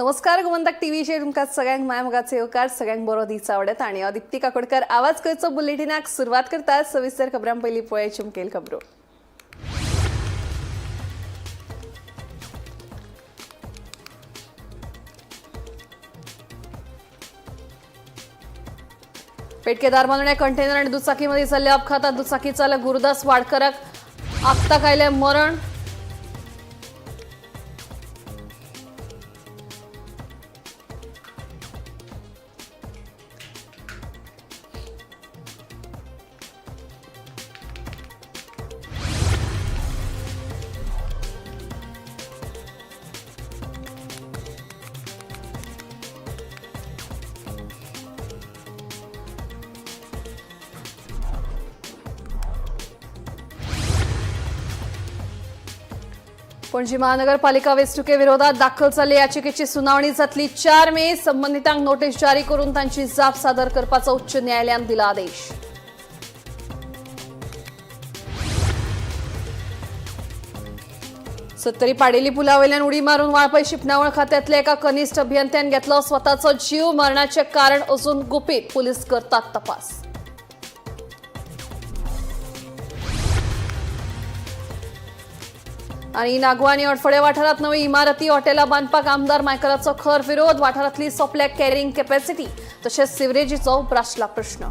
नमस्कार, गोमंतक टीव्हीचेर तुमकां सगळ्यांक माय मोगाचो येवकार. सगळ्यांक बरो दीस आवडत आनी हांव दिप्ती काकोडकर आवाज करचो बुलेटिनाक सुरवात करता. सविस्तर खबरां पयलीं पळय मुखेल खबरो. पेटके दारबांदोड्या कंटेनर आणि दुचाकीमध्ये झालेल्या अपघातात दुचाकी चालक गुरुदास वाडकराक आकताक आयलें मरण. पणजी महानगरपालिका वेंचणुके विरोधात दाखल जाल्ले याचिकेची सुनावणी जातली 4 मे. संबंधितांक नोटीस जारी करून तांची जाप सादर करपाचो उच्च न्यायालयान दिला आदेश. सत्तरी पाडेली पुलावयल्यान उडी मारून वाळपय शिंपणावळ खात्यातल्या एका कनिष्ठ अभियंत्यान घेतलो स्वतःचो जीव. मरणाचे कारण अजून गुपीत, पोलीस करतात तपास. आणि नागवा आणि अडफळे वाठारात नवी इमारती हॉटेलां बांदपाक आमदार मायकलाचो खर विरोध. वाठारांतली सोंपल्या कॅरिंग कॅपॅसिटी तशेंच सिवरेजीचो उप्रासला प्रश्न.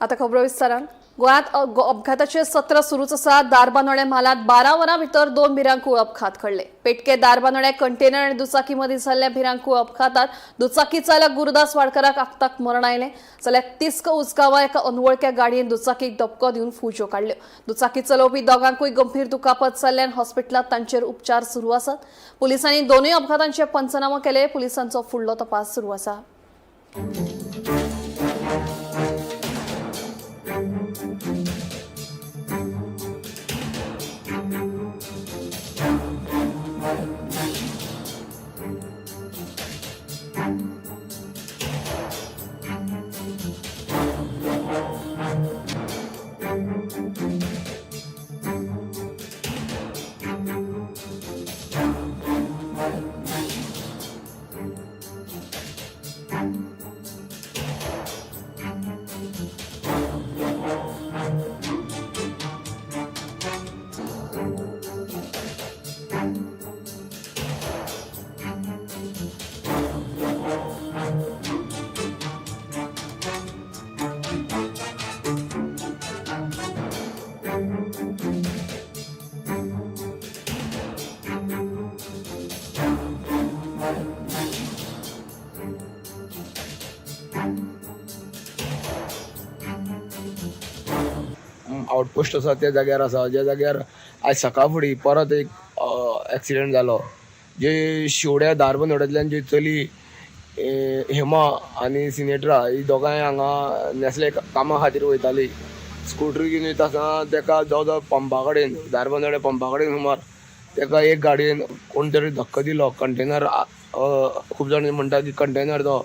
आता खबरो विस्तारान. गोंयांत अपघाताचे सत्र सुरूच आसा. दारबांदोडें म्हालांत 12 वरां भितर 2 भिरांकूळ अपघात घडले. पेटके दारबांदोड्या कंटेनर आनी दुचाकी मदीं जाल्ल्या भिरांकूळ अपघातात दुचाकी चालक गुरुदास वाडकराक आकताक मरण आयलें, जाल्यार तिस्क उजगांवां एका अनवळख्या गाडयेन दुचाकीक धपको दिवन फुज्यो काडल्यो. दुचाकी चलोवपी दोगांकूय गंभीर दुखापत जाल्ल्यान हॉस्पिटलांत तांचेर उपचार सुरू आसात. पुलिसांनी दोनूय अपघातांचे पंचनामो केले. पुलिसांचो फुडलो तपास सुरू आसा. आउटपोस्ट आसा त्या जाग्यार आसा, ज्या जाग्यार आयज सकाळ फुडें परत एक एक्सिडेंट जालो. जे शिवड्या धारबांदोड्यांतल्यान जी चली हेमा आनी सिनेट्रा ही दोगांय हांगा नेसले कामा खातीर वयताली. स्कुटरी घेवन वयता आसतना तेका जवळ जवळ पंपा कडेन, धारबांदोड्या पंपा कडेन सुमार तेका एक गाडयेन कोण तरी धक्को दिलो. कंटेनर, खूब जाण म्हणटा की कंटेनर तो,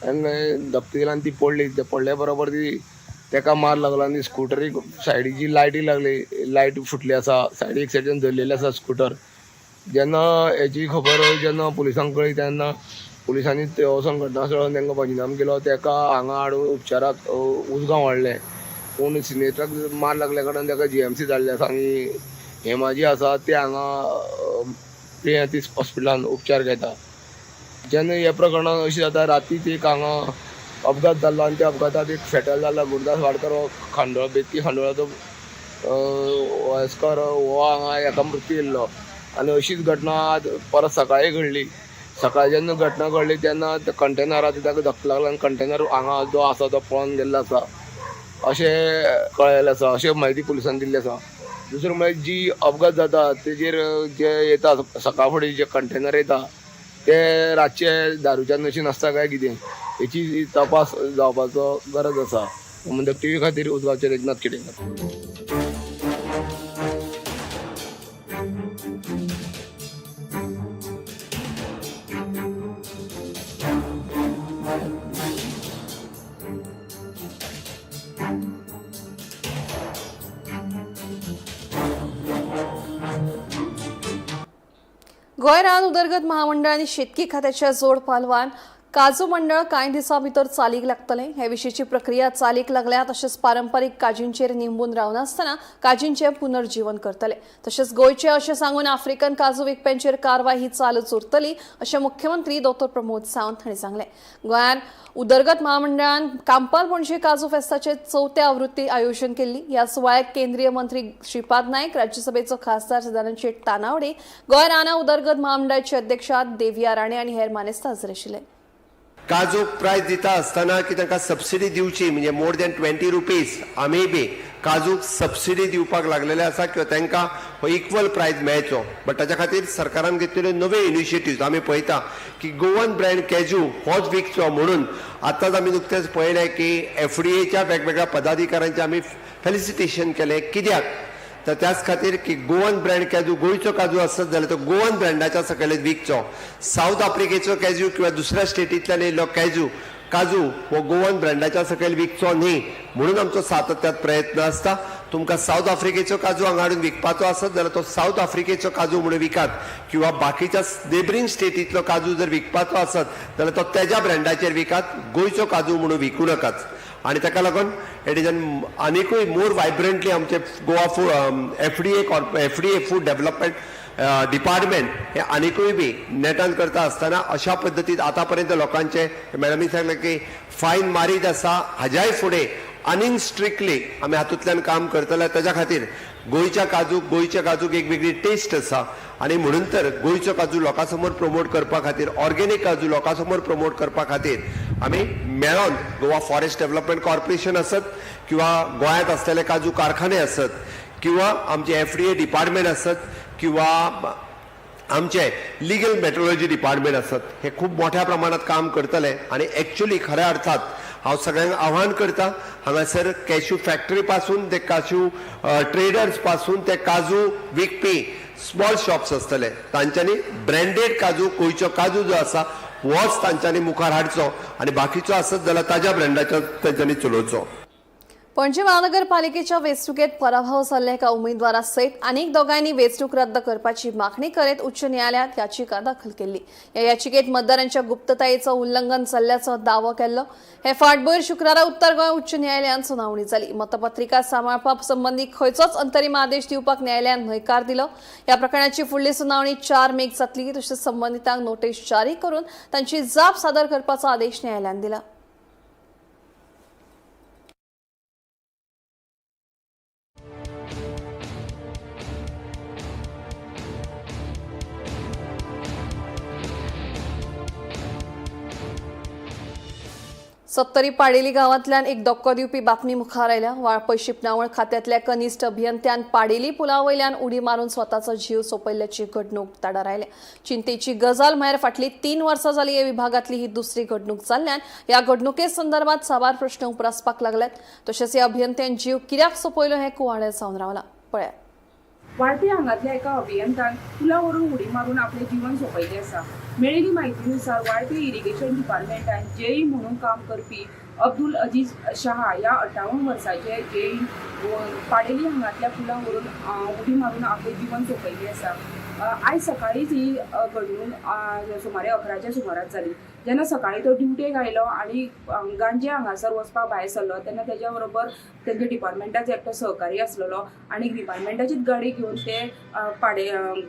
आनी धक्को दिलो आनी ती पडली. ते पडल्या बरोबर ती तेका मार लागलो आनी स्कुटरीक सायडीची लायटी लागली, लायट फुटली आसा. सायडीक सायडीन धरलेली आसा स्कुटर. जेन्ना हेची खबर जेन्ना पुलिसांक कळ्ळी तेन्ना पुलिसांनी थंय वचोन घटनास्थळार तांकां पंचनामा केलो. तेका हांगा हाडून उपचाराक उजगांव हाडलें. पूण सिनेट्राक मार लागल्या कारणान तेका जीएमसी धाडलें आसा आनी हेमा जी आसा ते हांगा पिएनसी हॉस्पिटलान उपचार घेता. जेन्ना ह्या प्रकरणान अशें जाता, रातीच एक हांगा अपघात जाल्लो आनी त्या अपघातात एक फेटल जाल्लो. गुरुदास वाडकर हो खांडोळा, बेतकी खांडोळाचो वयस्कर हो हांगा हेका मृत्यू येयल्लो. आनी अशीच घटना आज परत सकाळी घडली. सकाळी जेन्ना घटना घडली तेन्ना त्या कंटेनराचो ताका धक्को लागलो आनी कंटेनर हांगा जो आसा तो पळोन गेल्लो आसा अशें कळ्ळेलें आसा, अशें म्हायती पुलिसांनी दिल्ली आसा. दुसरें म्हळ्यार जी अपघात जाता तेजेर जे येता सकाळ फुडें जे कंटेनर येता ते रातचे दारूच्या नशेन आसता काय कितें हेची तपास जावपाचो गरज आसा. गोमंतक टीव्ही खातीर उजगांवचेर एकनाथ खेडेकर. गोंय रान उदरगत महामंडळ आनी शेतकी खात्याच्या जोड पालवान काजू मंडळ कांय दिसां भितर चालीक लागतलें. हे विशींची प्रक्रिया चालीक लागल्या. तशेंच पारंपारीक काजींचेर निंबून रावनासतना काजींचें पुनर्जीवन करतले. तशेंच गोंयचे अशें सांगून आफ्रिकन काजू विकप्यांचेर कारवाय ही चालूच उरतली अशें मुख्यमंत्री डॉ प्रमोद सावंत हांणी सांगलें. गोंयांत उदरगत महामंडळान कांपाल पणजे काजू फेस्ताचे चवथे आवृत्ती आयोजन केल्ली. ह्या सुवाळ्याक केंद्रीय मंत्री श्रीपाद नायक, राज्यसभेचो खासदार सदानंद शेट तानावडे, गोंय रानां उदरगत महामंडळाचे अध्यक्ष देविया राणे आनी हेर मानेस्त हजर आशिल्ले. काजूक प्रायस दिता आसतना की तांकां सबसिडी दिवची, म्हणजे मोर दॅन 20 रुपीज आमी बी काजूक सबसिडी दिवपाक लागलेले आसा किंवा तांकां हो इक्वल प्रायस मेळचो. बट ताच्या खातीर सरकारान घेतलेले नवे इनिशिएटिव्स आमी पळयता की गोवन ब्रँड कॅजू होच विकचो म्हणून. आतांच आमी नुकतेंच पळयलें की एफडीएच्या वेगवेगळ्या पदाधिकाऱ्यांचें आमी फेलिसिटेशन केलें. कित्याक तर त्याच खातीर की गोवन ब्रँड कॅजू, गोंयचो काजू आसत जाल्यार तो गोवन ब्रँडाच्या सकयल विकचो. सावथ आफ्रिकेचो कॅजू किंवा दुसऱ्या स्टेटींतल्यान येयल्लो काजू हो गोवन ब्रँडाच्या सकयल विकचो न्ही म्हणून आमचो सातत्यात प्रयत्न आसता. तुमकां सावथ आफ्रिकेचो काजू हांगा हाडून विकपाचो आसत जाल्यार तो सावथ आफ्रिकेचो काजू म्हणून विकात, किंवा बाकीच्या नेबरींग स्टेटींतलो काजू जर विकपाचो आसत जाल्यार तो तेज्या ब्रँडाचेर विकात, गोंयचो काजू म्हणून विकूं नाकात. आनी ताका लागून it is an आनिकूय मोर वायब्रंटली आमचे Goa food FDA food development department हे आनिकूय बी नेटान करता आसतना अशा पद्दतीन आतां पर्यंत लोकांचे मॅडमीन सांगलें की फायन मारीत आसा. हाज्याय फुडें आनीक स्ट्रिक्टली आमी हातूंतल्यान काम करतले. ताच्या खातीर गोंयच्या काजूक एक वेगळी टेस्ट आसा आनी म्हणून तर गोंयचो काजू लोकां समोर प्रमोट करपा खातीर, ऑर्गेनीक काजू लोकां समोर प्रमोट करपा खातीर आमी मेळोन गोवा फॉरेस्ट डेव्हलपमेंट कॉर्पोरेशन आसत किंवा गोंयांत आसलेले काजू कारखाने आसत किंवा आमचे एफडीए डिपार्टमेंट आसत किंवा आमचे लिगल मेट्रोलॉजी डिपार्टमेंट आसत, हे खूब मोठ्या प्रमाणात काम करतले. आनी एक्च्युली खऱ्या अर्थात हांव सगळ्यांक आव्हान करता, हांगासर कॅश्यू फॅक्टरी पासून ते काजू ट्रेडर्स पासून ते काजू विकपी स्मॉल शॉप्स आसतले, तांच्यांनी ब्रँडेड काजू, गोंयचो काजू जो आसा होच तांच्यांनी मुखार हाडचो आनी बाकीचो आसत जाल्यार ताज्या ब्रँडाचो तांच्यांनी चलोवचो. पणजी महानगरपालिकेच्या वेंचणुकेत पराभव जाल्ल्या एका उमेदवारा सयत आनीक दोगांयनी वेंचणूक रद्द करपाची मागणी करीत उच्च न्यायालयात याचिका दाखल केल्ली. ह्या याचिकेत मतदारांच्या गुप्ततायेचो उल्लंघन जाल्ल्याचो दावो केल्लो. हे फाटभूंयेर शुक्रारा उत्तर गोंय उच्च न्यायालयांत सुनावणी जाली. मतपत्रिका सांबाळपा संबंदी खंयचोच अंतरीम आदेश दिवपाक न्यायालयान न्हयकार दिलो. ह्या प्रकरणाची फुडली सुनावणी 4 मेक जातली. तशेंच संबंदितांक नोटीस जारी करून तांची जाप सादर करपाचो आदेश न्यायालयान दिला. सत्तरी पाडेली गांवांतल्यान एक धक्को दिवपी बातमी मुखार आयल्या. वाळपय शिंपणावळ खात्यांतल्या कनिश्ठ अभियंत्यान पाडेली पुला वयल्यान उडी मारून स्वताचो जीव सोंपयल्ल्याची घडणूक उक्ताडार आयल्या. चिंतेची गजाल म्हळ्यार फाटलीं 3 वर्सां जाली हे विभागांतली ही दुसरी घडणूक जाल्ल्यान ह्या घडणुके संदर्भात साबार प्रश्न उप्रासपाक लागल्यात. तशेंच ह्या अभियंत्यान जीव कित्याक सोंपयलो हें कुवाडें जावन रावलां. पळयात. वाळपय हांगातल्या एका अभियंत्यान पुला वरून उडी मारून आपलें जीवन सोंपयलें आसा. मेळिल्ली म्हायतीनुसार वाळपय इरिगेशन डिपार्टमेंटान जेई म्हणून काम करपी अब्दुल अजीज शहा ह्या 58 वर्साचे जेई पाडेली हांगातल्या पुला वरून उडी मारून आपलें जीवन सोंपयलें आसा. आयज सकाळीच ही घडणूक सुमारे 11च्या सुमाराक जाली. जेन्ना सकाळी तो ड्युटेक आयलो आनी गांजे हांगासर वचपाक भायर सरलो तेन्ना तेज्या बरोबर तेंच्या डिपार्टमेंटाचो एकटो सहकारी आसलेलो आनी डिपार्टमेंटाचीच गाडी घेवन ते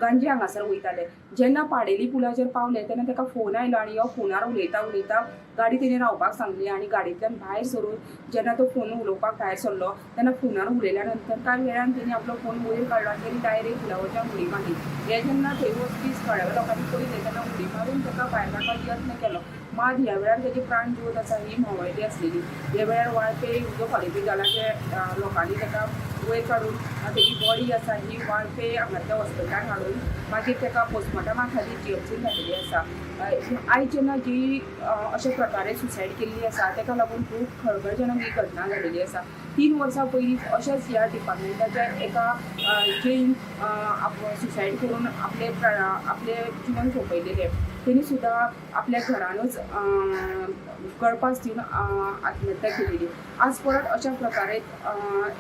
गांजे हांगासर वयताले. जेन्ना पाडेली पुलाचेर पावले तेन्ना ताका फोन आयलो आनी हो फोनार उलयता उलयता गाडी तेणी रावपाक सांगली आनी गाडयेंतल्यान भायर सरून जेन्ना तो फोन उलोवपाक भायर सरलो तेन्ना फोनार उलयल्या नंतर कांय वेळान तेणी आपलो फोन वयर काडलो आनी तेणी डायरेक्ट पुला वयल्यान उडी मारली. हे जेन्ना थंय वचपी थळाव्या लोकांनी पळयलें तेन्ना उडी मारून ताका भायर काडपाक यत्न केलो, मात ह्या वेळार तेजी प्राण ज्योत आसा ही म्होंवळली आसलेली. ह्या वेळार वाळपय उजो पालोवपी दलाचे लोकांनी ताका वयर काडून तेजी बॉडी आसा ही वाळपय हांगाच्या हॉस्पिटलान हाडून मागीर ताका पोस्टमॉर्टमा खातीर जीएमसीन धाडिल्ली आसा. आयज जेन्ना जी अशा प्रकारे सुसायड केल्ली आसा ताका लागून खूब खळबळजनक ही घटना जालेली आसा. 3 वर्सां पयलीं अशेंच ह्या डिपार्टमेंटाच्या एका जेईन सुसायड करून आपलें जीवन सोंपयलेलें. तेणी सुद्दां आपल्या घरानूच गळपास दिवन आत्महत्या केलेली. आज परत अशा प्रकारे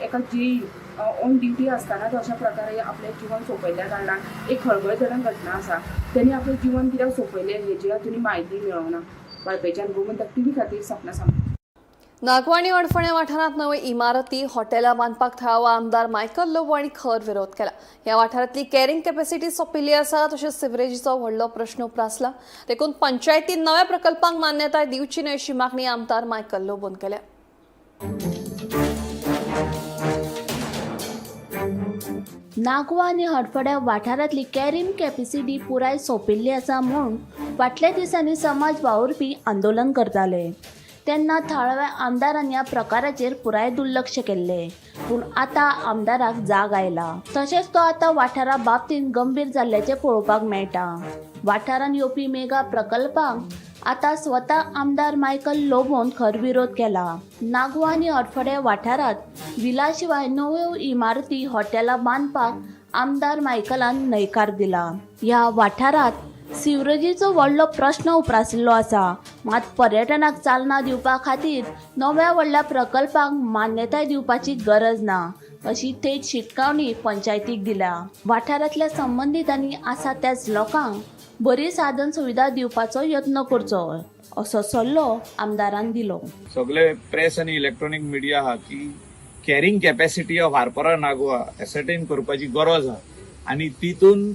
एका जेई ऑन ड्युटी आसतनाच अशा प्रकारे आपलें जिवन सोंपयल्ल्या कारणान एक खळबळजनक घटना आसा. तेणी आपलें जीवन कित्याक सोंपयलें हेजी अजून म्हायती मेळोना. वाळपयच्यान गोमंतक टीव्ही खातीर सपना सामंत. नागवा आनी अडफण्या वाठारांत नवे इमारती हॉटेलां बांदपाक थळावो आमदार मायकल लोबो हांणी खर विरोध केला. ह्या वाठारांतली कॅरिंग कॅपॅसिटी सोंपिल्ली आसा, तशेंच सिवरेजीचो व्हडलो प्रश्न उप्रासला. देखून पंचायतीन नव्या प्रकल्पांक मान्यताय दिवची न्हय अशी मागणी आमदार मायकल लोबोन केल्या. नागवा आनी हडफड्या वाठारांतली कॅरींग कॅपेसिटी पुराय सोंपिल्ली आसा म्हूण फाटल्या दिसांनी समाज वावुरपी आंदोलन करताले तेन्ना थळाव्या आमदारान ह्या प्रकाराचेर पुराय दुर्लक्ष केल्लें. पूण आतां आमदाराक जाग आयला, तशेंच तो आतां वाठारा बाबतींत गंभीर जाल्ल्याचें पळोवपाक मेळटा. वाठारांत येवपी मेगा प्रकल्पांक आतां स्वता आमदार मायकल लोबोन खर विरोध केला. नागवा आनी हडफड्या वाठारांत विला शिवाय नव्यो इमारती हॉटेलां बांदपाक आमदार मायकलान न्हयकार दिला. ह्या वाठारांत सिवरेजीचो व्हडलो प्रश्न उप्रासिल्लो आसा, मात पर्यटनाक चालना दिवपा खातीर नव्या व्हडल्या प्रकल्पांक मान्यताय दिवपाची गरज ना अशी थेट शिटकावणी पंचायतीक दिल्या. वाठारांतल्या संबंदितांनी आसा त्याच लोकांक बरी साधन सुविधा दिवपाचो यत्न करचो असो सल्लो आमदारान दिलो. सगळे प्रेस आनी इलेक्ट्रॉनिक मिडिया आहा की carrying capacity of Arpora Nagwa ascertain करपाची गरज आहा आनी तितून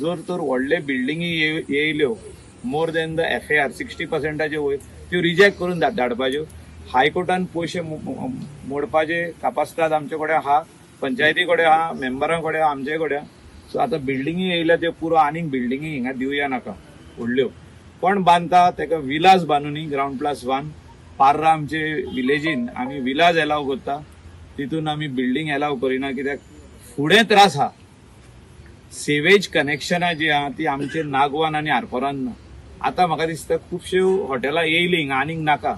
जर तर व्हडले बिल्डिंगी येयल्यो more than the FAR 60%चे वयर, त्यो रिजेक्ट करून धाडपाच्यो. हायकोर्टान पयशे मोडपाचे कापास्ताद आमचे कडेन आहा, पंचायती कडेन आहा, मेंबरां कडेन आहा, आमचे कडेन आहा. सो आतां बिल्डिंगी येयल्या त्यो पुरो, आनीक बिल्डिंगी हिंगा दिवया नाका व्हडल्यो. कोण बांदता ताका विलास बांदुनी ग्रावंड प्लस 1. पार्रा आमचे विलेजीन आमी विलास एलाव करता, तितून आमी बिल्डींग एलाव करिना, कित्याक फुडें त्रास आहा. सेवेज कनेक्शनां जी आहा ती आमचे नागवान आनी आरपोरान ना. आतां म्हाका दिसता खुबश्यो हॉटेलां येयलीं हिंगा, आनीक नाका,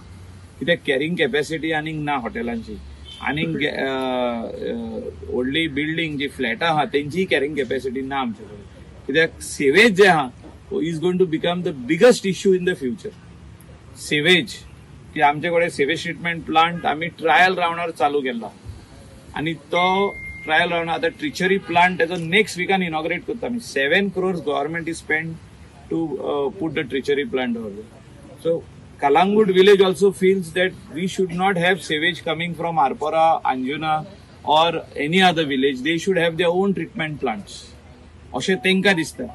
कित्याक कॅरिंग कॅपॅसिटी आनीक ना हॉटेलांची. आनीक व्हडली बिल्डींग जी फ्लॅटां आहा तेंचीय कॅरिंग कॅपॅसिटी ना आमचे कडेन, कित्याक सेवेज जे आहा is going to become the biggest issue in the future. Sewage की आमचे कडेन सेवेज ट्रिटमेंट प्लांट आमी ट्रायल रावंडार चालू केल्लो आनी तो ट्रायल रावंड आतां ट्रिचरी प्लांट तेजो नेक्स्ट विकान इनॉग्रेट करता आमी. 7 crores government is spend to put the treachery plant over. So Calangute village also feels that we should not have sewage coming from Arpora, Anjuna or any other village. They should have their own treatment plants. अशें तांकां दिसता.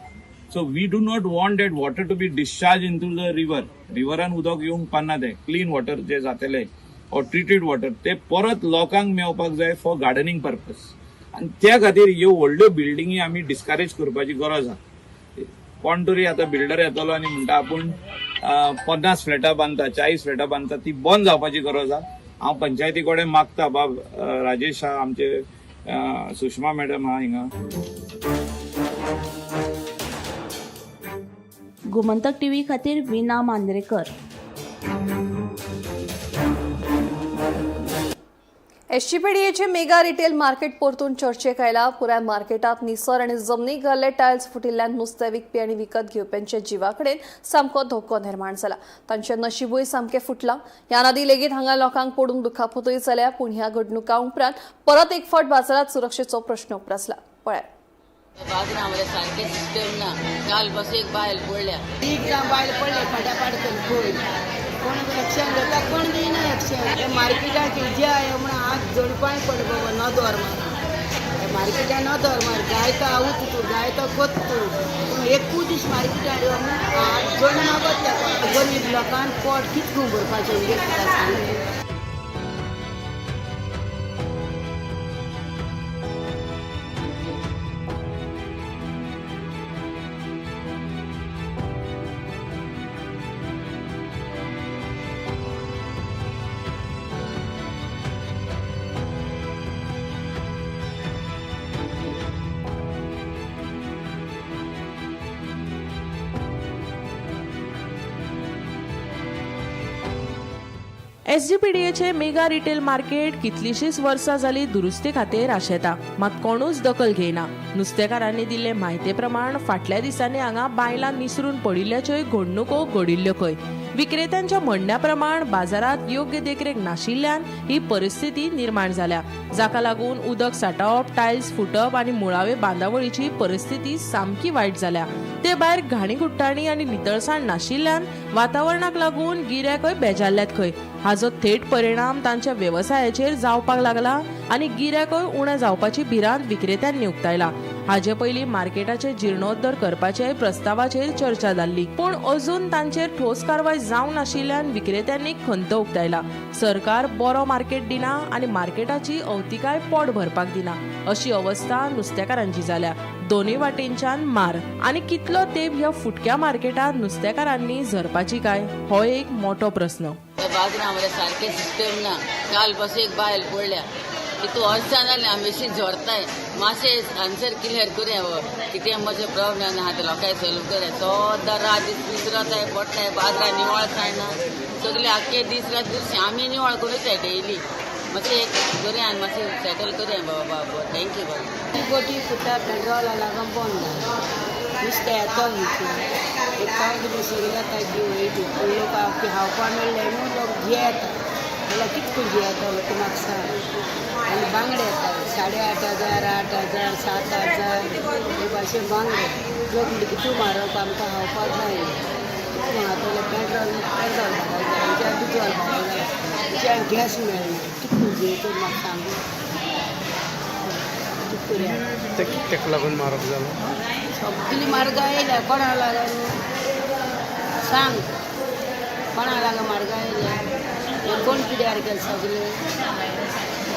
So we do not want that water to be discharge into the river. रिवरान उदक येवंक पाना, तें clean water जे जातलें or treated water ते परत लोकांक मेवपाक जाय फॉर गार्डनिंग पर्पज. आनी त्या खातीर ह्यो व्हडल्यो बिल्डिंगी आमी डिस्करेज करपाची गरज आहा. कोण तरी आतां बिल्डर येतलो आनी म्हणटा आपूण 50 फ्लॅटां बांदता, 40 फ्लॅटां बांदता, ती बंद जावपाची गरज आहा. हांव पंचायती कडेन मागता, बाब राजेश आहा आमचे, सुषमा मॅडम आहा हिंगा. गोमंतक टीव्ही खातीर विना मांद्रेकर. एसजीपीडीएचे मेगा रिटेल मार्केट परतून चर्चेक आयला. पुराय मार्केटात निसर आनी जमनीक घाल्ले टायल्स फुटिल्ल्यान नुस्तें विकपी आनी विकत घेवप्यांच्या जिवा कडेन सामको धोको निर्माण जाला. तांचें नशिबूय सामकें फुटलां. ह्या आदीं लेगीत हांगा लोकांक पडून दुखापतूय जाल्या. पूण ह्या घडणुका उपरांत परत एक फावट बाजारात सुरक्षेचो प्रश्न उप्रासला. पळयात. बाजरामध्ये सारखे सिस्टम ना. काल बस एक बायल पडल्या. तीग जाण बायल पडले फाट्या करून. कोण एक्शन घेता, कोण दिना एक्शन. हे मार्केटाक जे आहे म्हणून हात जोडपाय पडले बाबा. नदर मार मार्केटान, नदर मार, जायतो आवत तूं, जायतो कोत तूं, पूण एकूच दीस मार्केटार यो म्हणून हात जोडून मागत ताका. गरीब लोकांक पोट कितकूं भरपाचें म्हणजे तुका सांग. एसजीपीडीएचे मेगा रिटेल मार्केट कितलीशीच वर्सां जाली दुरुस्ती खातीर आशेता, मात कोणूच दखल घेयना. नुस्तेकारांनी दिल्ले म्हायते प्रमाण फाटल्या दिसांनी हांगा बायलां निसरून पडिल्ल्याच्योय घडणुको घडिल्ल्यो खंय. विक्रेत्यांच्या म्हणण्या प्रमाण बाजारात योग्य देखरेख नाशिल्ल्यान ही परिस्थिती निर्माण जाल्या, जाका लागून उदक साठोवप, टायल्स फुटप आनी मुळावे बांदावळीची परिस्थिती सामकी वायट जाल्या. ते भायर घाणी गुट्टाणी आनी नितळसाण नाशिल्ल्यान वातावरणाक लागून गिरायकय बेजारल्यात खंय. हाजो थेट परिणाम तांच्या वेवसायाचेर जावपाक लागला आनी गिरायकय उणें जावपाची भिरांत विक्रेत्यांनी उक्तायला. हाजे पयलीं मार्केटाचे जिर्णोद्धार करपाचे प्रस्तावाचेर चर्चा जाल्ली, पूण अजून तांचेर ठोस कारवाय जावंक नाशिल्ल्यान विक्रेत्यांनी खंत उक्तायला. सरकार बरो मार्केट दिना आनी मार्केटाची अवतिकाय पोट भरपाक दिना, अशी अवस्था नुस्तेकारांची जाल्या. दोनूय वाटेनच्यान मार आनी कितलो तेंप ह्या फुटक्या मार्केटात नुस्तेकारांनी झरपाची काय, हो एक मोठो प्रस्न. त्या बाजरा मरे सारकें सिस्टम ना. काल पासून एक बायल पडल्या. कितू वर्सां जालीं आमी अशी झोरताय. मातशें आन्सर क्लियर करुया बाबा, कितें मातशें प्रॉब्लेम आहा ते लोकांक सोल्व करुया. सद्दां रात दीस विसरताय पडटाय. बाजरा निवळ जायना सगळे आख्खे दीस रात दुसरे आमी निवळ करूच जाय डेली. मातशें एक करुया आनी मातशें सेटल करुया बाबा. बाबा, thank you बाबा. बोटी फुट्टा, पेट्रोला लागून बंद जालें. नुस्तें येता न्ही, एक पावस बी सगळें जाता जीव वयती, पूण लोक खावपा मेळ्ळे न्हू, लोक जियेता. जाल्यार कितको जियेतलो तूं म्हाका सांग. आनी बांगडे येता 8,500, 8,000, 7,000 हे भाशेन बांगडे. लोक म्हणटा कितू म्हारग, आमकां खावपाक जाय. कितको जातलें? पेट्रोल पेट्रोल म्हारग जालें, हेच्या डिजल म्हारग जालें, हेच्या गॅस मेळना. कितको जियेतलो म्हाका सांग, कित करुया? तेका लागून म्हारग जालो. सगली म्हारगाय येयल्या. कोणा लागून सांग, कोणा लागून म्हारगाय येयल्या? हें कोण पिड्यार केलें? सगळे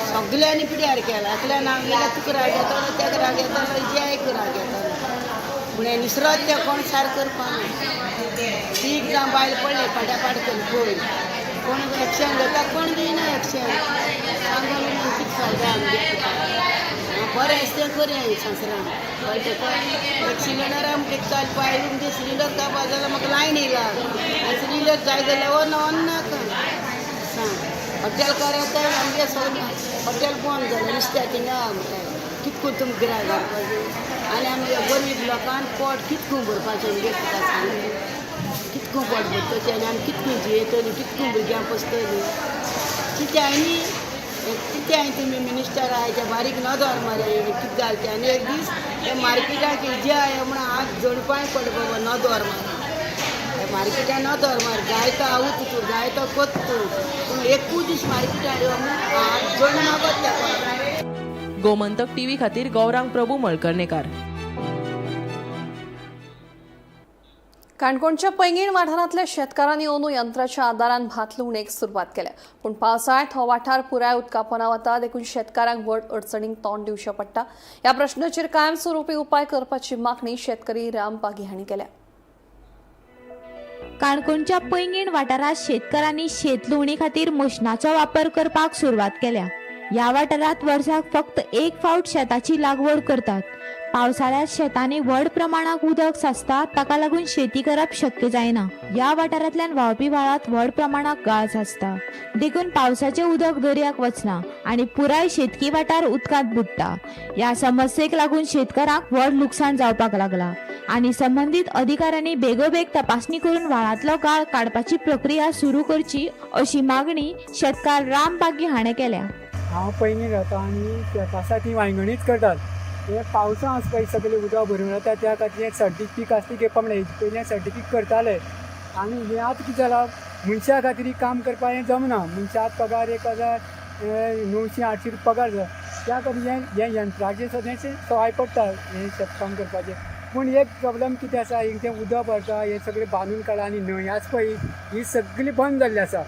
सगल्यांनी पिड्यार केला. एकल्यान हांव गेल्यार तुका राग येतलो, तेका राग येतलो, हिज्याक राग येतलो. पूण हें निसरत तें कोण सारकें करपाना. तीग जावं बायल पडले फाट्या करून पळय, कोण एक्शन घेता, कोण घेयना एक्शन. सांगून कितें फायदा आमगे? बरें आसा तें करुया संवसारान, कळटा काय? एक सिलिंडर आमकां काल पायलो म्हणजे सिलिंडर कापा जाल्यार म्हाका लायन येयला आनी सिलिंडर जाय जाल्यार ऑन ऑन नाका सांग. हॉटेलकार येता आमगे, सगळें हॉटेल बंद जालें. नुस्त्याचें ना आमकां. कितको तुमकां गिरायक हाडपाचें? आनी आमगे गरीब लोकांक पोट कितको भरपाचें आमगे, तुका सांग? कितको पोट भरपाचें आनी आमी कितको जियेतलीं, कितको भुरग्यांक पोसतलीं? कितें न्ही कितें हांवें तुमी मिनिस्टर आहाय ते बारीक नदर मरे, कितें जालें तें. आनी एक दीस हे मार्केटाक जे आहा म्हण हात जोडपाय पड बाबा. नदर मार हे मार्केटान, नदर मार. जाय तो आवत तूं, जाय तो कोत तूं, पूण एकूच दीस मार्केटान यो म्हण हात जोडून मागत तेका. गोमंतक टीव्ही खातीर गौरांग प्रभू मळकर्णेकार. काणकोणच्या पैंगीण वाठारांतल्या शेतकारांनी अंदू यंत्राच्या आदारान भात लुवणेक सुरवात केल्या. पूण पावसाळ्यात हो वाठार पुराय उदकापोना वता, देखून शेतकारांक व्हड अडचणींक तोंड दिवचें पडटा. ह्या प्रश्नाचेर कायमस्वरूपी उपाय करपाची मागणी शेतकरी राम पागी हांणी केल्या. काणकोणच्या पैंगीण वाठारांत शेतकारांनी शेत लुवणी खातीर मशिनाचो वापर करपाक सुरवात केल्या. ह्या वाठारांत वर्साक फक्त एक फावट शेताची लागवड करतात. पावसाळ्यात शेतांनी व्हड प्रमाणात उदक साचता, ताका लागून शेती करप शक्य जायना. ह्या वाठारांतल्यान व्हांवपी व्हाळांत व्हड प्रमाणात गाळ साचता, देखून पावसाचें उदक दर्याक वचना आनी पुराय शेतकी वाठार उदकांत बुडटा. ह्या समस्येक लागून शेतकारांक व्हड लुकसाण जावपाक लागला आनी संबंदीत अधिकाऱ्यांनी बेगोबेग तपासणी करून व्हाळांतलो गाळ काडपाची प्रक्रिया सुरू करची, अशी मागणी शेतकार राम पागी हाणें केल्या. हांव पैंगीण रावता आनी शेत आसा ती वांयगणीच करतात. हे पावसा आसा पळय सगळें उदक भरून वता, त्या खातीर सर्टीक पीक आसा ती घेवपाक मेळना. हेजे पयलीं सर्टीक करताले आनी हें आतां कितें जालां, मनशा खातीर काम करपाक हें जमना. मनशाक पगार 1900 800 रुपया पगार जाय. त्या खातीर हें हें यंत्राचें सदांच सवाय पडटा हें शेतकाम करपाचें. पूण एक प्रॉब्लम कितें आसा, एक तें उदक भरता, हें सगळें बांदून काडला आनी न्हंय आसा पळय ही सगळी बंद जाल्ली आसा.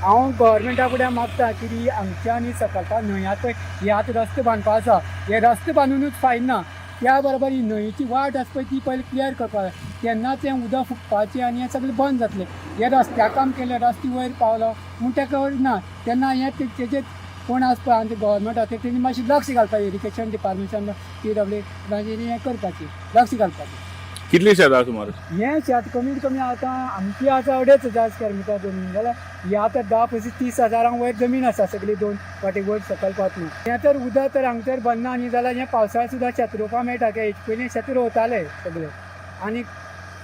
हांव गव्हर्मेंटा फुडें मागता की हांगच्या आनी सकलता न्हंय आसा पळय, ही आतां रस्ते बांदपा आसा. हे रस्ते बांदुनूच फायदो ना, त्या बरोबर ही न्हंयेची वाट आसा पळय ती पयलीं क्लियर करपाक जाय. तेन्नाच हें उदक फुटपाचें आनी हें सगळें बंद जातलें. हे रस्त्या काम केलें, रस्ते वयर पावलो म्हूण ताका ना. तेन्ना हें तेजेर कोण आसा पळय आमचें गव्हर्मेंट आसा तेणी मातशें लक्ष घालपाचें. इरिगेशन डिपार्टमेंटान पीडब्ल्यू मागीर हें करपाचें, लक्ष घालपाचें. कितली शेतां सुमार? हें शेत कमीत कमी आतां आमची आसा 2500 स्क्वेअर मिटर जमीन, जाल्यार ही आतां 10 25 30 हजारांक वयर जमीन आसा सगळी, दोन वाटे वयर सकयल पावतली. हें तर उदक तर हांगा तर भरना न्ही, जाल्यार हें पावसाळ्यात सुद्दां शेत रोवपाक मेळटा. कित्याक हेजे पयलीं शेत रोवताले सगळे आनी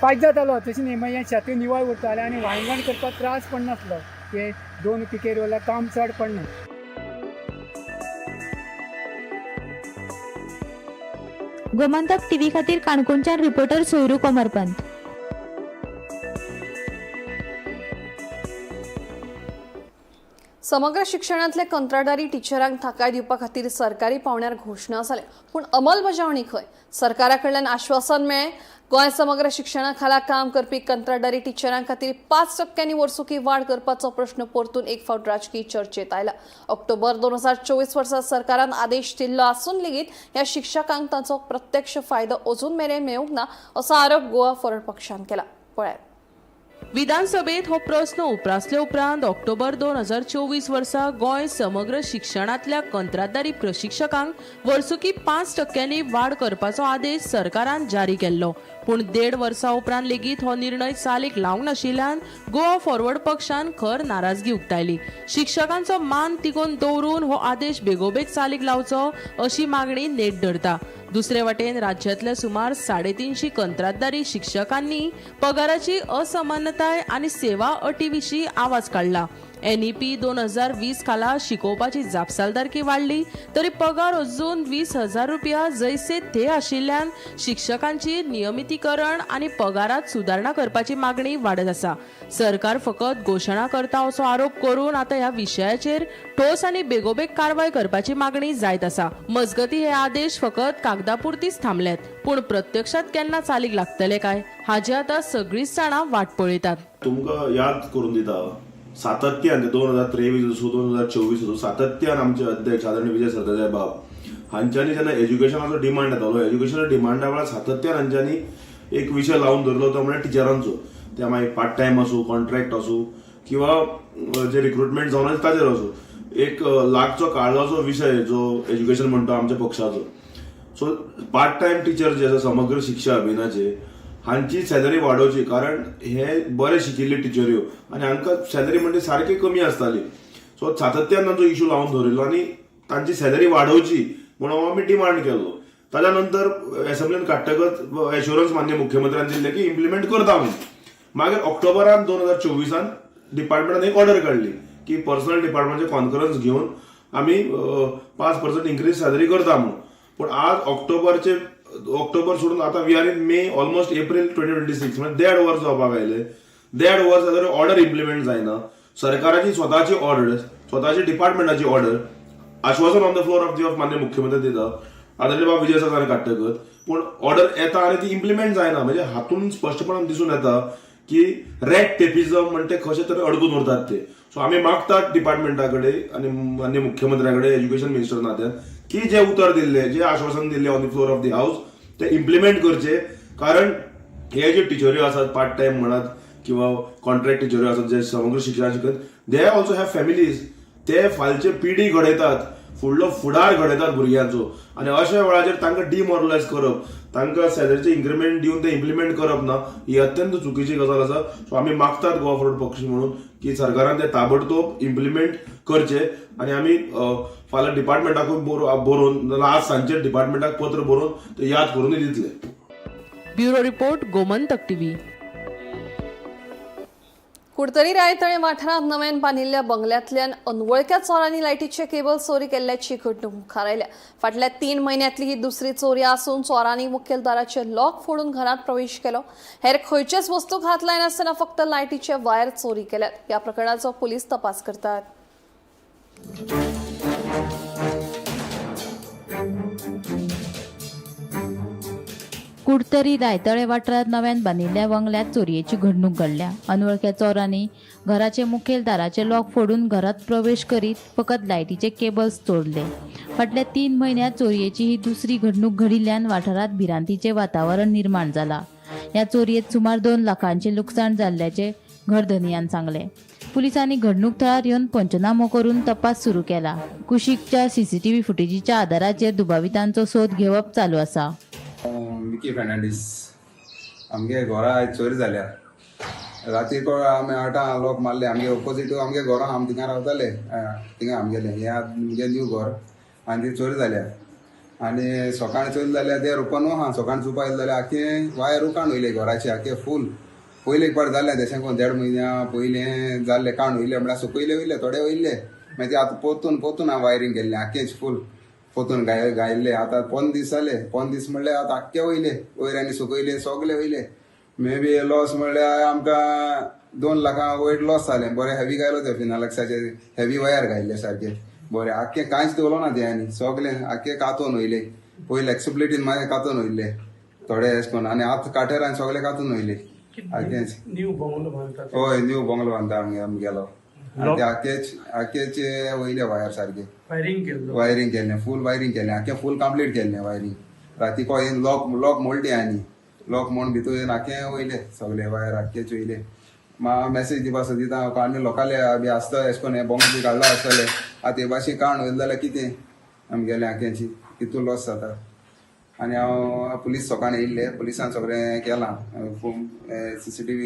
फायदो जातालो, तशें न्ही. मागीर हें शेत निवळ उरतालें आनी वांयगण करपाक त्रास पडनासलो. ते दोन पिके रोवल्यार काम चड पडना. गोमंतक टीव्ही खातीर काणकोणच्यान रिपोर्टर सोयरू कोमरपंत. समग्र शिक्षणांतले कंत्राटदारी टिचरांक थाकाय दिवपा खातीर सरकारी पावंड्यार घोशणा जाल्या, पूण अंमलबजावणी खंय? सरकारा कडल्यान आश्वासन मेळ्ळें. गोंय समग्र शिक्षणा खाला काम करपी कंत्राटदारी टिचरां खातीर 5% वर्सुकी वाड करपाचो प्रश्न परतून एक फावट राजकीय चर्चेत आयला. ऑक्टोबर 2024 वर्सा सरकारान आदेश दिल्लो आसून लेगीत ह्या शिक्षकांक ताचो प्रत्यक्ष फायदो अजून मेरेन मेळूंक ना, असो आरोप गोवा फॉरवर्ड पक्षान केला. पळयात. विधानसभेत हो प्रस्न उप्रासले उपरांत ऑक्टोबर 2024 वर्सा गोंय समग्र शिक्षणांतल्या कंत्राटदारी प्रशिक्षकांक वर्सुकी 5% वाड करपाचो आदेश सरकारान जारी केल्लो. पूण 1.5 वर्सा उपरांत लेगीत हो निर्णय चालीक लावंक नाशिल्ल्यान गोवा फॉरवर्ड पक्षान खर नाराजगी उक्तायली. शिक्षकांचो मान तिगोवन दवरून हो आदेश बेगोबेग चालीक लावचो अशी मागणी नेट धरता. दुसरे वटेन राज्यांतल्या सुमार 350 कंत्राटदारी शिक्षकांनी पगाराची असमानताय आनी सेवा अटी विशीं आवाज काडला. एनईपी 2020 खाला शिकोवपाची जापसालदारकी वाडली तरी पगार अजून 20,000 रुपया जैसे थे आशिल्ल्यान शिक्षकांची नियमितीकरण आनी पगारात सुदारणा करपाची मागणी वाडत आसा. सरकार फकत घोशणा करता असो आरोप करून आतां ह्या विशयाचेर ठोस आनी बेगोबेग कारवाय करपाची मागणी जायत आसा. मजगती, हे आदेश फकत कागदापुरतीच थांबल्यात, पूण प्रत्यक्षात केन्ना चालीक लागतले काय हाची आतां सगळींच जाणां वाट पळयतात. तुमकां याद करून दिता, सातत्यान 2023 आसूं, 2024 आसूं, सातत्यान आमचे अध्यक्ष आदरणीय विजय सरदेसाय बाब हांच्यांनी जेन्ना एज्युकेशनाचो डिमांड येतालो, एज्युकेशनाच्या डिमांडा वेळार सातत्यान हांच्यांनी एक विशय लावन धरलो, तो म्हळ्यार टिचरांचो. ते मागीर पार्ट टायम आसूं, कॉन्ट्रॅक्ट आसूं किंवा जे रिक्रुटमेंट जावन आसा ताजेर आसूं, एक लागचो काळजाचो विशय जो एज्युकेशन म्हणटा आमच्या पक्षाचो. सो पार्ट टायम टिचर जे आसा समग्र शिक्षा अभियानाचे, हांची सॅलरी वाडोवची, कारण हे बरे शिकिल्ले टिचऱ्यो आनी हांकां सॅलरी म्हणजे सारकी कमी आसताली. सो सातत्यान तांचो इशू लावन धरिल्लो आनी तांची सॅलरी वाडोवची म्हणून आमी डिमांड केल्लो. ताच्या नंतर एसेंब्लीन काडटकच एश्युरन्स माननीय मुख्यमंत्र्यान दिल्ले की इम्प्लिमेंट करता म्हणून. मागीर ऑक्टोबरान 2024 डिपार्टमेंटान एक ऑर्डर काडली की पर्सनल डिपार्टमेंटचे कॉन्फरन्स घेवन आमी 5% इन्क्रीज सॅलरी करता म्हणून. पूण आज ऑक्टोबरचे ऑक्टोबर सोडून आता we are in May, almost April 2026, म्हणजे 1.5 वर्स जावपाक आयले. 1.5 वर्स जाल्यार ऑर्डर इम्प्लिमेंट जायना. सरकाराची स्वताची ऑर्डर, स्वताची डिपार्टमेंटाची ऑर्डर, आश्वासन on the floor of the of माननीय मुख्यमंत्री दिता, आदरणीय बाब विजय सरकार काडटकच, पूण ऑर्डर येता आनी ती इम्प्लिमेंट जायना. म्हणजे हातून स्पश्टपणान दिसून येता की रेड टेपिझम म्हणटे कशे तरी अडकून उरतात ते. सो आमी मागतात डिपार्टमेंटा कडेन आनी माननीय मुख्यमंत्र्या कडेन, एज्युकेशन मिनिस्टर नात्यान, की जे उतर दिल्ले, जे आश्वासन दिल्ले on the floor of the house, ते इम्प्लिमेंट करचे. कारण हे जे टिचऱ्यो आसात, पार्ट टायम म्हणात किंवा कॉन्ट्रॅक्ट टिचऱ्यो आसात जे समग्र शिक्षण शिकत, they also have families. ते फालचे पिढी घडयतात, फुडलो फुडार घडयतात भुरग्यांचो आनी अशा वेळाचेर तांकां डिमॉरलायज करप, तांकां सॅलरीचे इन्क्रिमेंट दिवन ते इम्प्लिमेंट करप ना, ही अत्यंत चुकीची गजाल आसा. सो आमी मागतात गोवा फॉरवर्ड पक्ष म्हणून की सरकारान ते ताबडतोब इम्प्लिमेंट करचे आनी आमी फाल्यां डिपार्टमेंटाकूय बरोवन, नाजाल्यार आज सांजचे डिपार्टमेंटाक पत्र बरोवन ते याद करूनय दितले. Bureau report, Gomantak TV. Curtorim Raitale वाठारांत नव्यान बांदिल्ल्या बंगल्यांतल्यान अनवळख्या चोरांनी लायटीचे केबल चोरी केल्ल्याची घडणूक मुखार आयल्या. फाटल्या 3 म्हयन्यांतली ही दुसरी चोरी आसून चोरांनी मुखेल दाराचे लॉक फोडून घरांत प्रवेश केलो. हेर खंयचेच वस्तूक हात लायनासतना फक्त लायटीचे वायर चोरी केल्यात. ह्या प्रकरणाचो पुलीस तपास करतात. कुडतरी रायतळे वाठारांत नव्यान बांदिल्ल्या बंगल्यांत चोरयेची घडणूक घडल्या. अनवळख्या चोरांनी घराचे मुखेल दाराचे लॉक फोडून घरात प्रवेश करीत फकत लायटीचे केबल्स चोरले. फाटल्या 3 म्हयन्यांत चोरयेची ही दुसरी घडणूक घडिल्ल्यान वाठारांत भिरांतीचें वातावरण निर्माण जाला. ह्या चोरयेत सुमार 2 लाखांचें लुकसाण जाल्ल्याचें घरधनयान सांगलें. पुलिसांनी घडणूक थळार येवन पंचनामो करून तपास सुरू केला. कुशीकच्या सीसीटीव्ही फुटेजीच्या आदाराचेर दुबावितांचो सोद घेवप चालू आसा. मिकी फर्नांडीस. आमगे घरा आयज चोरी जाल्या. राती कोळ आमी आठां लोक मारले. आमगे ओपोजीट आमगे घरां, आमी थिंगा रावताले, थिंगा आमगेलें हें आतां मुगे न्यू घर आनी ती चोरी जाल्या. आनी सकाळीं चोरी जाल्या ते रुपन आहा. सकाळीं चोवपा येयले जाल्यार आख्खे वायर काडून वयले घराचे आख्खे फूल. पयले एक पाट जालें तशें करून 1.5 म्हयन्या पयलें जाल्लें, काडून वयले म्हळ्यार सुकयले वयले, थोडे वयले. मागीर ते आतां पोतून पोतून हांवें वायरींग केल्लें आख्खेच फूल पोतून गायल्ले. आतां 15 दीस जाले, 15 दीस म्हणल्यार आतां आख्खे वयले वयर आनी सुकयले सगळे वयले. मे बी लॉस म्हणल्यार आमकां 2 लाखां वयर लॉस जालें. बरें हेवी गायलो ते फिनालक्साचे हेवी वायर घायल्ले सारके बरें आख्खे कांयच दवरलो ना ते आनी सगळे आख्खे कातोन वयले. पयले एक्सिबिलिटीन मागीर कातोन वयले थोडे अशें करून आनी आतां काटेरान सगळे कातून वयले आख्खेच. न्यू बंगलो बांदता? हय, न्यू बंगलो बांदता आमगेलो. आनी ते आख्खेच आख्खेच वयले वायर सारके वायरींग केल्लो, वायरींग केल्लें, फूल वायरींग केल्लें, आख्खें फूल कंप्लीट केल्लें वायरींग. राती कोय लॉक लॉक मोडली आनी लॉक मोडून भितर येवन आख्खें वयले सगळे वायर आख्खेच वयले. म्हाका मॅसेज दिवपा सोदिता हांव, आनी लोकांले बी आसता अशें करून हें बंगलो बी काडलो आसतलें. आतां हे भाशेन काडून वयले जाल्यार कितें आमगेलें आख्ख्यांची कितू लॉस जाता. आनी हांव पुलीस सकाळीं येयल्ले, पुलिसान सगळें केलां, CCTV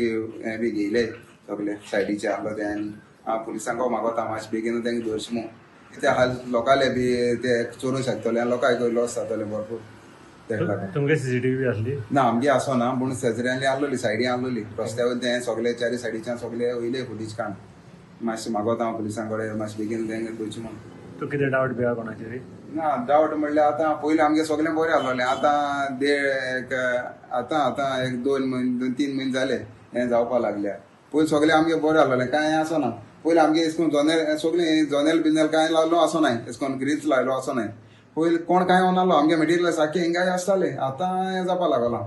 हें बी घेयले सगळे सायडीचे आहलो ते. आनी हांव पुलिसांक मागोता मातशें बेगीन तेंका धरचें म्हूण, कित्याक हाल लोकांले बी ते चोरूंक शकतले आनी लोकांक लॉस जातले भरपूर तेका लागून. तुमगे CCTV आसली? ना, आमगे आसो ना, पूण शेजऱ्यांनी आहलोली, सायडी आहलोली रस्त्या वयले तें सगळे चारी सायडीच्यान सगळे वयले फुटीज काडून. मातशें मागोता हांव पुलिसां कडेन मातशें बेगीन तेंका धरचें म्हूण. तूं कितें डावट बी आहा कोणाचेर? ना, डावट म्हणल्यार आतां पयलीं आमगे सगळें बरें आहलोलें. आतां देड एक आतां आतां एक 2 म्हयने 2-3 म्हयने जाले हें जावपा लागल्या. पयलीं सगळें आमगे बरें आहलोलें, कांय आसना. पयलीं आमगे अशें करून जनेल सगळें जनेल बिनेल कांय लायलो आसनाय, अशें करून ग्रील्स लायलो आसनाय. पयलीं कोण कांय वनालो, आमगे मटेरियल सारकें हिंगाय आसतालें. आतां हें जावपा लागलां,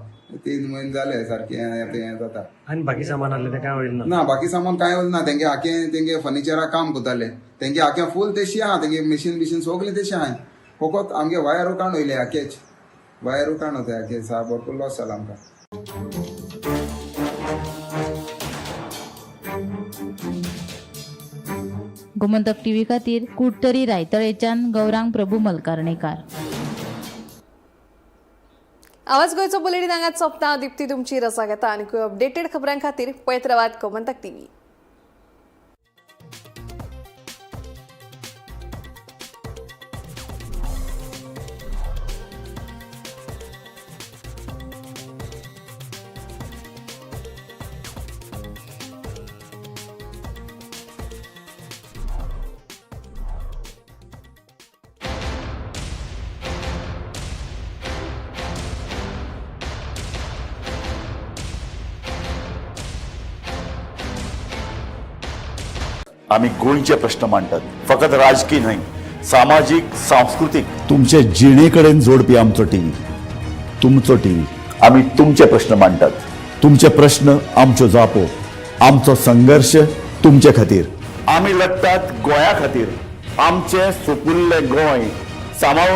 3 म्हयने जाले सारकें आतां हें जाता. आनी बाकी सामान आहलें तें कांय वयल ना? ना, बाकी सामान कांय वयल ना. तेंगे आख्खें तेंगे फर्निचराक काम करताले, तेंगे आख्खें फूल तेशी आहा, तेंगे मिशीन बिशीन सगळें तेशें आहाय. फकत आमगे वायर काडून वयले आख्खेच, वायर काडून वयता आख्खे, सा भरपूर लॉस जाला आमकां. गोमंतक टीव्ही खातीर कुडतरी रायतळेच्यान गौरांग प्रभू मलकारणेकार. आवाज गोंयचो बुलेटीन हांगाच सोंपता. दीप्ती तुमची रजा घेता आनी अपडेटेड खबरां खातीर पळयत रावात गोमंतक टीव्ही. आमी गोंयचे प्रश्न मांडटात, फकत राजकी न्हय, सामाजीक, सांस्कृतीक, तुमचे जिणे कडेन जोडपी आमचो टीव्ही, तुमचो टीव्ही. आमी तुमचे प्रश्न मांडटात, तुमचे प्रश्न आमच्यो जापो, आमचो संघर्श तुमचे खातीर. आमी लडटात गोंया खातीर, आमचें सुपुल्लें गोंय सांबाळून.